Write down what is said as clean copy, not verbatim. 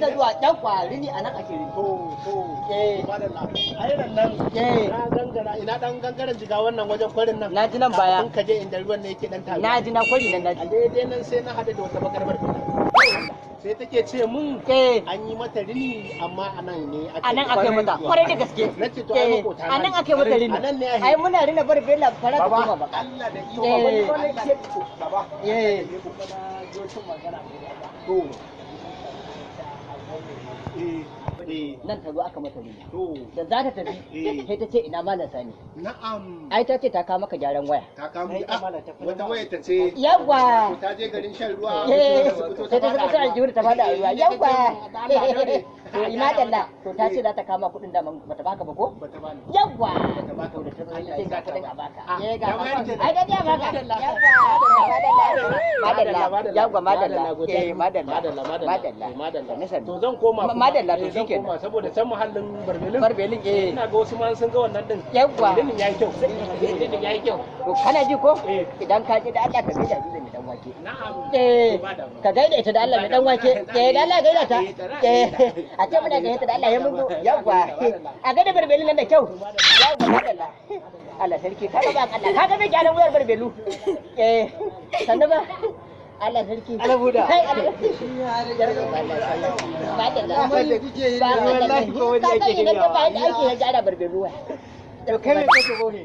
Sanda zuwa dan kwari ne anan ake rini. To. Eh. Madalla. Ai nan nan. Eh. Na gangara ina dan gangaren jiga wannan wajen kwarin nan. Na ji nan baya. Kafin ka je inda ruwan ne yake dan taruwa. Na ji na kwari nan na A ji. daidai nan sai na haɗu da wata bakar barbela. Sai take ce mun Eh. an yi mata rini amma a nan ne aka A nan aka yi mata. Kwarai da gaske. Na ce to ai Eh, makota a nan aka yi mata rini. A nan ne ai. Ai muna rina barbela fara ta koma baka. Allah da iyo Eh. Allah da baba. Eh. To. Eh. Eh. Nan ta zo aka mata rini. To. Da za ta tafi Eh. sai ta ce ina malam Sani. Na'am. Ai ta ce ta kawo maka gyaran waya. Ta kamo wata waya ta ce Yawwa. ta je garin shan ruwa Eh, ta sai ta fada saka aljihu ta fada a ruwa. Yawwa. Yawwa. To ina dalla. To ta ce za ta kama kuɗin da bata baka ba ko? Bata bani. Yawwa. Bata baka To da ta zo Allah ta ce ya ga saka kuɗin ba. a baka. Ah, Eh ga ya bayar kenan. Ai da ta baka. Yawwa. Madalla. Yawwa madalla. Eh madalla. Madalla, Madalla. madalla. To zan koma kuma. Madalla to Eh, zan shikenan. koma saboda can muhallin barbelin. Barbelin eh. Ina ga wasu ma sun ga wannan din. Yawwa. Rinin yayi kyau. Rinin yayi kyau. To kana ji ko? Eh. Idan ka ji da Allah ka gaida Hadiza mai dan wake. Na'am. Eh, To ba damuwa. ka gaida ita da Allah mai dan wake. Eh, da Allah gaida ta. Eh, a ce muna gaida ta da Allah ya mun zo. Yawwa. A gaida barbelin nan da kyau. Yawwa madalla. Allah sarki ka ga ba Allah ka ga mai gyaran wuyar barbelu. Eh, sannu ba. Allah sarki. Allah buda. Kai Allah. Madalla. Wanda kuke yi Ba wallahi ko wani Ka yake sani nan ba shiryawa. yadda ake ya gyara barbelu waya. To kai me kake bohe?